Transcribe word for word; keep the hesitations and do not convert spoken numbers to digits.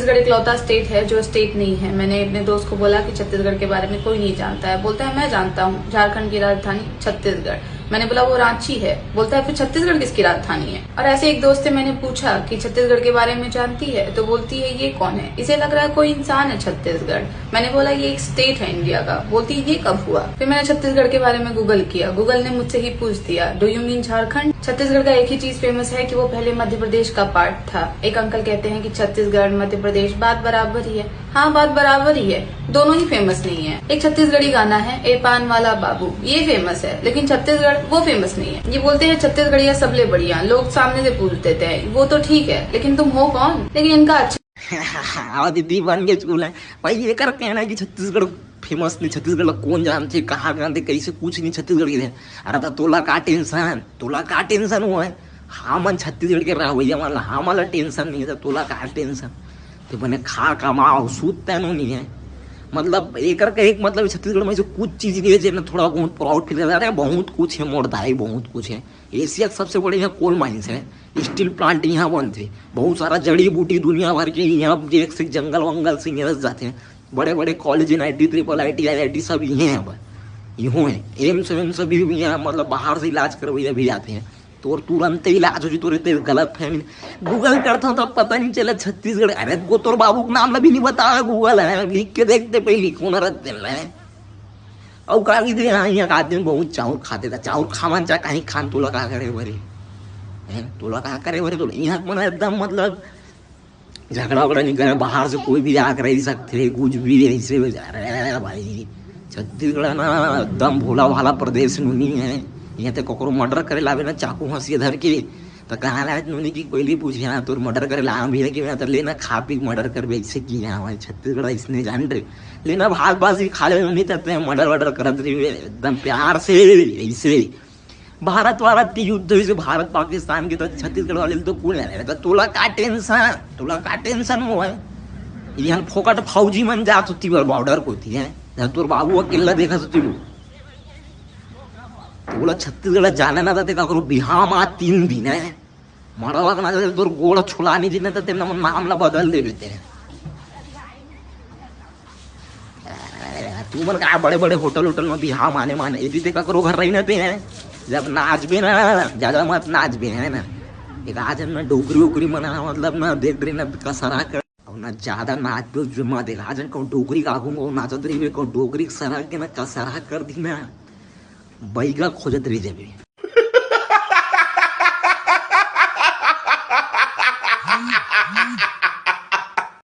छत्तीसगढ़ इकलौता स्टेट है जो स्टेट नहीं है। मैंने अपने दोस्त को बोला कि छत्तीसगढ़ के बारे में कोई नहीं जानता है। बोलता है, मैं जानता हूँ, झारखंड की राजधानी छत्तीसगढ़। मैंने बोला, वो रांची है। बोलता है, फिर छत्तीसगढ़ किसकी राजधानी है? और ऐसे एक दोस्त से मैंने पूछा कि छत्तीसगढ़ के बारे में जानती है, तो बोलती है, ये कौन है? इसे लग रहा है कोई इंसान है छत्तीसगढ़। मैंने बोला, ये एक स्टेट है इंडिया का। बोलती, ये कब हुआ? फिर मैंने छत्तीसगढ़ के बारे में गूगल किया। गूगल ने मुझसे ही पूछ दिया, डू यू मीन झारखंड? छत्तीसगढ़ का एक ही चीज फेमस है कि वो पहले मध्य प्रदेश का पार्ट था। एक अंकल कहते हैं कि छत्तीसगढ़ मध्य प्रदेश बात बराबर ही है। हाँ, बात बराबर ही है, दोनों ही फेमस नहीं है। एक छत्तीसगढ़ी गाना है, ए पान वाला बाबू, ये फेमस है, लेकिन छत्तीसगढ़ वो फेमस नहीं है। ये बोलते हैं, छत्तीसगढ़िया सबले बढ़िया। लोग सामने से पूछ देते हैं, वो तो ठीक है, लेकिन तुम हो कौन? लेकिन इनका अच्छा आवा दीदी बन के चूल है भाई। ये कर कहना है कि छत्तीसगढ़ फेमस नहीं, छत्तीसगढ़ ला कौन जानते, कहाँ जानते, कैसे कुछ नहीं छत्तीसगढ़ के। अरे तो तोला का टेंशन, तोला का टेंशन हुआ है? हमन छत्तीसगढ़ के रहा भैया, मतलब हमला टेंशन नहीं है, तो तोला का टेंशन? तो बने खा कमाओ, सूत तैनो नहीं है। मतलब एक करके एक, मतलब छत्तीसगढ़ में जो कुछ चीज नहीं है जेमे थोड़ा बहुत प्राउड फील करता है। बहुत कुछ है मोर दाई, बहुत कुछ है। एशिया का सबसे बढ़िया कोल माइंस है, स्टील प्लांट यहाँ बनते, बहुत सारा जड़ी बूटी दुनिया भर के यहाँ एक से जंगल वंगल से यहाँ जाते हैं। बड़े बड़े college, N I T, triple I T, I I T सब यहीं है। अब यहूँ है एम्स वेम्स भी यहाँ, मतलब बाहर से इलाज करवैया भी आते हैं। तो तुरंत इलाज हो जी तोरे, तेरे गलत फहमी। गूगल करता हूँ तो पता नहीं चला छत्तीसगढ़। अरे वो तोर बाबू के नाम ला भी नहीं बतावे गूगल है, लिख के देखते पहले कौन रहते हैं। और का भी दे, हाँ, यहाँ का आदमी बहुत चाउर खाते था, चाउर खावन चाहे कहीं खान, तोला का करे बरे हैं, तोला का करे बरे। तो यहाँ मन एकदम मतलब झगड़ा वगड़ा नहीं करे, बाहर से कोई भी आकर रह सकते हैं, कुछ भी ऐसे। अरे भाई छत्तीसगढ़ ना एकदम भोला भाला प्रदेश नहीं है। यहाँ तो ककरो मर्डर करे लावे ना चाकू हंसिया धर के, तो कहाँ लावे नूनी की कोयली पूछे, हाँ तोर मर्डर करे ला भी है कि मैं तो लेना खा पी मर्डर कर ऐसे की यहाँ हमारे छत्तीसगढ़ इसने जान रहे लेना भाग बाजी खा ले नहीं तब मर्डर वर्डर करत रही एकदम प्यार से ऐसे। भारत भारत के युद्ध हुई से भारत पाकिस्तान के, तो छत्तीसगढ़ वाले तो कौन है? तो तोला का टेंशन, तोला का टेंशन वो है। यहाँ फोकट फौजी मन जात होती बर बॉर्डर को थी है, जब तोर बाबू अकेला देखा सोची वो। तोला छत्तीसगढ़ जाने ना देते ककरो बिहाव मा तीन दिन है। मरवा के ना देते, तोर गोड़ छुला नहीं देते तो तेरे नाम ला बदल दे देते हैं। तू मन का बड़े बड़े होटल होटल में बिहाव माने माने यदि ते ककरो घर रही ना ते हैं, जब नाचबे ना, ज्यादा मत नाचबे है ना। एक आज ना डोकरी ओकरी मना मतलब ना देख रही ना कसरा कर, और ना ज्यादा नाचबे उचबे मत। एक आज कहूँ डोकरी का आगू में नाचत रही, कहूँ डोकरी के सरा के ना कसरा कर दी ना, बैगा खोजत रही जाबे।